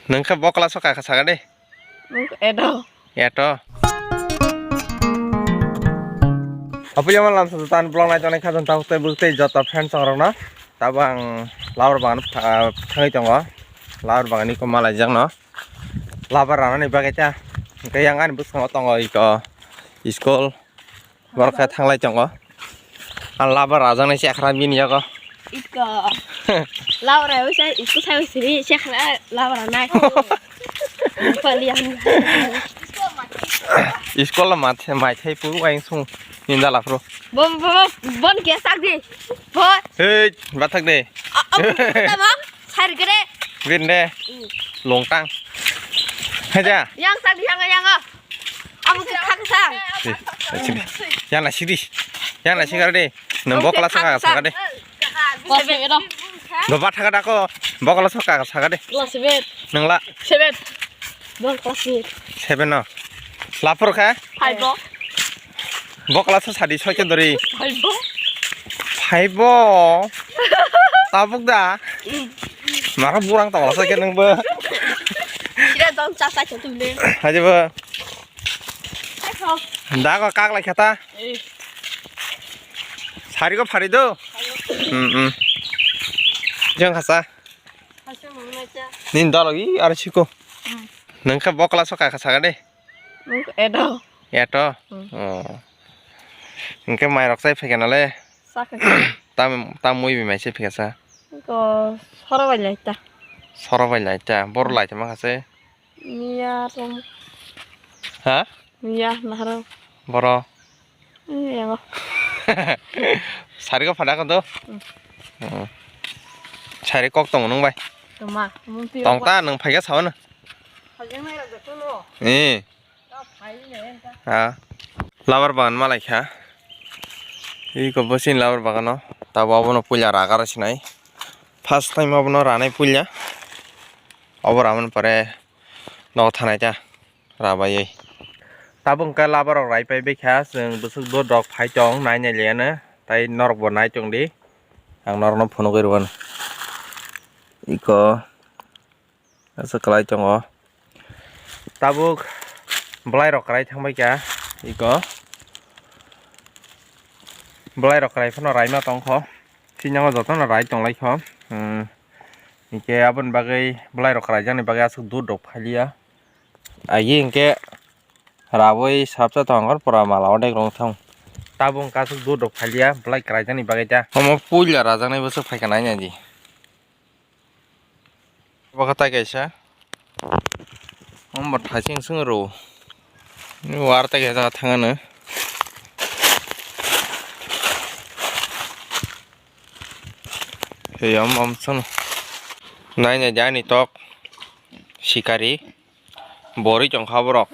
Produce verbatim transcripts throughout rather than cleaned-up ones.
Nwng khe bo class o kaka saka de? Nwng edo. Eto. Apilya malam sa tan vlog nai tongnai khajang tau tei bwtwi joto friend chong rok no. Tabo ang labar bagan thangwi tongo. Labar bagan ni ko malai jak no. Labar rana ni bagwi ta. Hwnkhe yang ani bwskango tongo iko school. Borok khe thanglai tongo. Ang labar rajaknai se akhra bini yago. Iko. Laura wisa iko sai wisi se akhra laura nai. Palian. School la mathe mai thai pu wai sung ninda la pro. Bon bon bon ke sak di. Bon. Hey, bathak de. Tamo. Sar gre. Bin de. Longtang. Haja. Yang sak di yang yang. Amo khe khak sang. Yang na sidi. Yang na sigar de. Nang bo class ka saka de. Class seven. Bo ba thaga dako. Bo class ka saka de. Class seven. Nang la. Seven. Bo class seven. Seven no. Lapor kha? Five bo. Bo class sadi soi ke dori. Five bo. Five bo. Tabuk da. Mara burang tawala soi ke nang bo. Sira dong cha cha cha tum de. Haji bo. Dago kak lai khata. Sari ko phari do. Hmm hmm. Jeng khasa. Nin dalogi ar siko. Nang khe bo class o kaka saka de. Edo. Eto. Oh. Hwnkhe mai rok chai phaikha nale. Sakha. Tam tam mui bi mai chai phaikha sa. Ko soro bai lai ta. Soro bai lai ta. Bor lai ta ma kha se. Miya rom. Ha? Miya naharo. Boro. Iya. Sari ko phada ko do. Hmm. Sari kok tong nung bai. Toma. Tong ta nung phaikha sawan. Hajeng nai rak da no. Eh. Ha. Labar bagan malai kha. Iko bwswini labar bagano. Tabo abono puila ragar sinai. First time abono ranai puila. Obo ramani pore nogo thanai ta. Rabaiwi. Tabuk hwnkhe labarok rai paibaikha, chwng bwswk dudok phai tong, nai nai liyano, tai norokbo nai tongdi, ang norokno phunugwi rwano. Iko aswk kwlai tongo. Tabuk bwlairok kwlai thangbaikha, iko bwlairok kwlai phano raima tongkho, chini jotono rai tonglaikho, hmm, hinkhe aboni bagwi bwlairok kwlaijakni bagwi aswk dudok phailiya. Agi hinkhe rabwi sabsa tongkor pura mala odek rwng thang. Tabuk hwnkhe aswk dudok phailiya bwlai kwlaijakni bagwi ta. Omo puila rajaknai bwswk phaikha nainani. Bokha tai kaisa. Omo thaising sing rw. Ni war tai kaisa thangano. Hei om om sung. Nainani tok. Sikari. Borwi tongkha borok.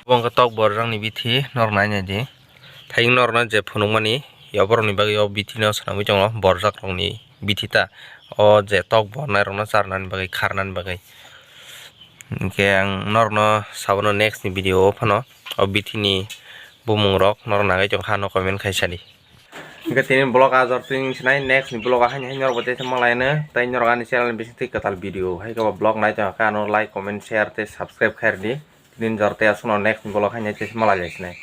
Obo wngkha tok borokni bithi norok nainai di. Thayung norokno je phunukmani, ya borokni bagwi o bithi no swnamwi tongo, borjak rokni bithi ta. O je tok bornai rokno charnani bagwi, kharnani bagwi. Hinkhe ang norokno sabono next ni video o phano o bithi ni bumung rok norok nagwi tongkha, ano comment khai sadi. Hingke tini vlog a jor tini sinai, next ni vlog a haini haini norok bo tei tongma laino, tei norok ani channel ni bising twi kwtal video hai khe bo vlog nai tongkha, ano like, comment, share tei subscribe khairdi. Tini jor tei aswkno next ni vlog haini tei tongma lai sinai.